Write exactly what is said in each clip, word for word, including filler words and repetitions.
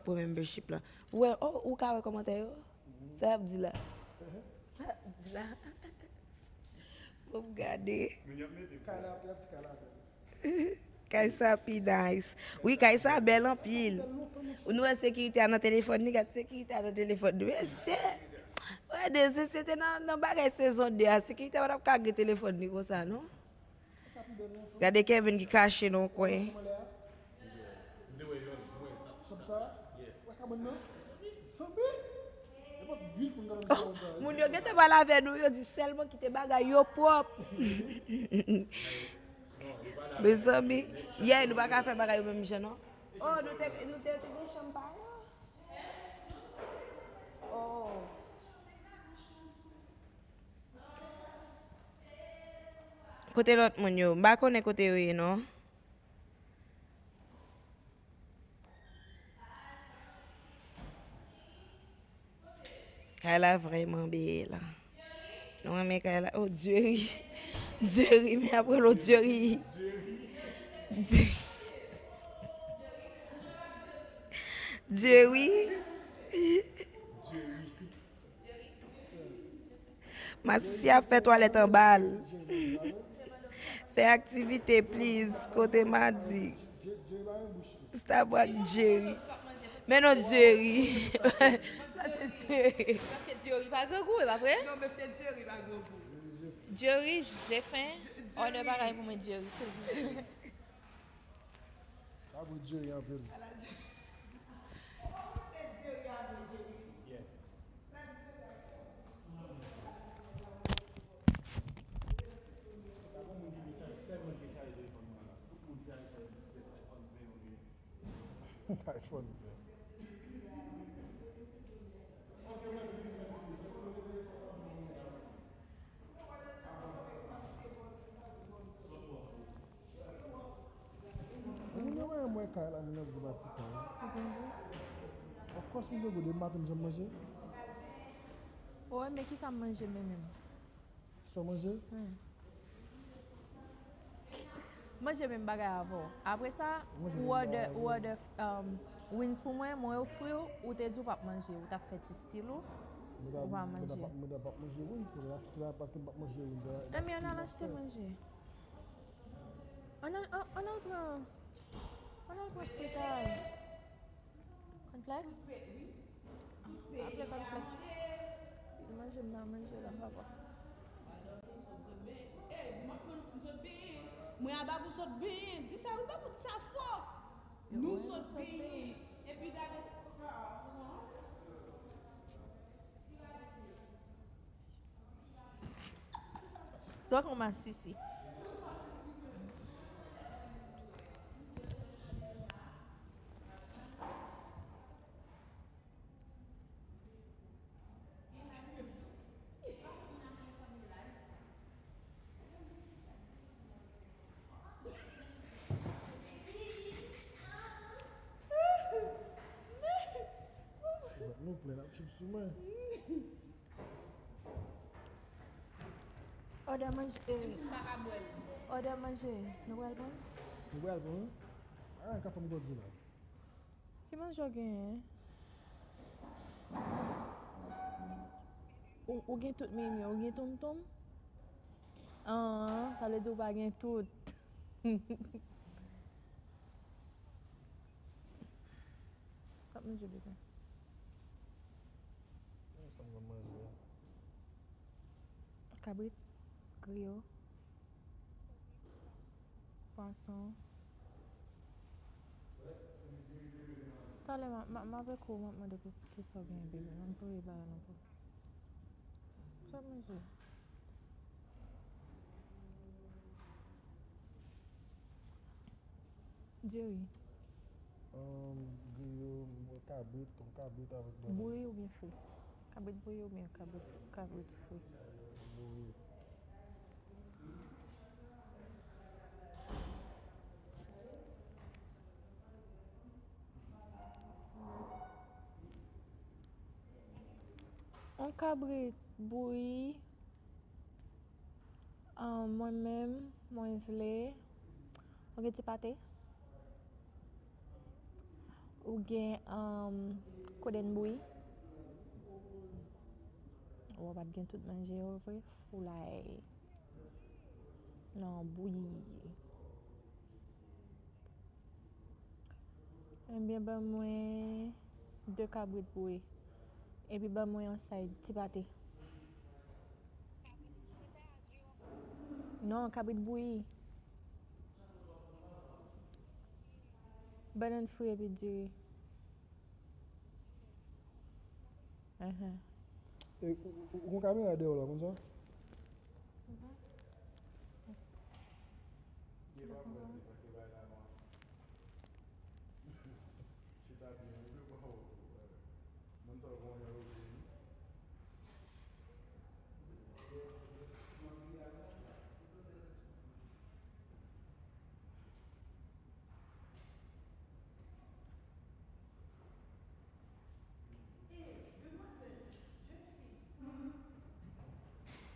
Pou membership lan. Ou wè, oh, ou ka wè kòmantè yo? Sa y ap di la? Sa y ap di la? Bon, m gade. Kay la, y ap di kay la bèl. Kay sa pi nice. Wi, kay sa bèl anpil. Ou nou wè sekirite a nan telefòn li, gad sekirite a nan telefòn li. Mesye! Wè, de, se, se te nan, nan bagay sezon de a, sekirite a pa t ap ka gen telefòn li konsa, non? Gade Kevin ki kache nan yon kwen. Oh, moun yo gentan pale avè nou, yo di sèlman kite bagay yo pwòp. Mezanmi, yè nou pa ka fè bagay yo menm jan, non. Oh, nou te, nou te, te gen chanm pa yo. Oh. Kote lòt moun yo? M pa konnen kote yo ye, non. Kay la vrèman bèl. Nou renmen kay la. Oh, Dieury. Dieury, men apre lo Dieury. Dieury. Masisi ap fè twalèt anba l. Fè aktivite, please. Kote Madi? Starbuck Jerry. Men non, Jerry. Sa se Jerry. Paske Jerry pa grangou, e pa vre? Non, mesye, Jerry pa grangou. Jerry, j'ai faim. Òdè bagay pou mwen, Jerry, silvouplè. Sa pou Jerry anpil. iPhone ven. Moun yo wè mwen kay la, moun ap di pa ti kay. Of course, m gen gode, m pa konn jan m manje. Ou renmen ki sa m manje, men menm? Sa w manje? Wi. Manje menm bagay avè w. Apre sa, ou òdè, ou òdè, um, wings pou mwen, mwen ofri w, ou te di w p ap manje, ou t ap fè ti stil ou, ou pa manje. Mwen ta p ap manje wings, men la, paske m p ap manje wings. Enben, ann al achte manje. Ann al, ann, ann al pran, ann al pran fritay. Kònflèks? Aple kònflèks. Manje m nan manje la, papa. Mwen a Babou sot benyen. Di sa wi, Babou, di sa fò. Nou sot benyen. Epi gade sa. Twa kòm masisi. Nou plen ap tchoup sou mwen. Òdè manje. Menm si m pa ka bwè l. Òdè manje. Nou pral pran? Nou pral pran? Ah, ka fè m gòdi la. Ki manje w genyen? Ou, ou gen tout menye, ou gen tonmtonm? Ah, sa vle di ou pa gen tout. K ap manje bebe. Sa m konn manje a. Kabrit, griyo, pwason. Talè m a, m a, m avèk ou, m ap mande ki, kisa w genyen bebe. M ap voye bagay nan pou. K ap manje. Jerry. Ahn, griyo, mwen kabrit, yon kabrit avèk bannann. Bouyi oubyen fri? Kabrit bouyi oubyen kabrit, kabrit fri? Bouyi. Yon kabrit bouyi. Ah, mwen menm, mwen vle. Ou gen ti pate? Ou gen um, kodenn bouyi? Ou pa t gen tout manje yo vre? Foulay. Non, bouyi. Ebyen, ban mwen de kabrit bouyi. Epi ban mwen yon side ti pate. Non, kabrit bouyi. Bannann fri epi diri. Ahan. E, ou, ou, ou gon kamera dèyè w la, konsa? Chita byen, ou vle pa ou. Moun sa yo gon yon yo vle.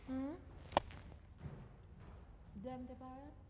Hmm? Dèm te parèt?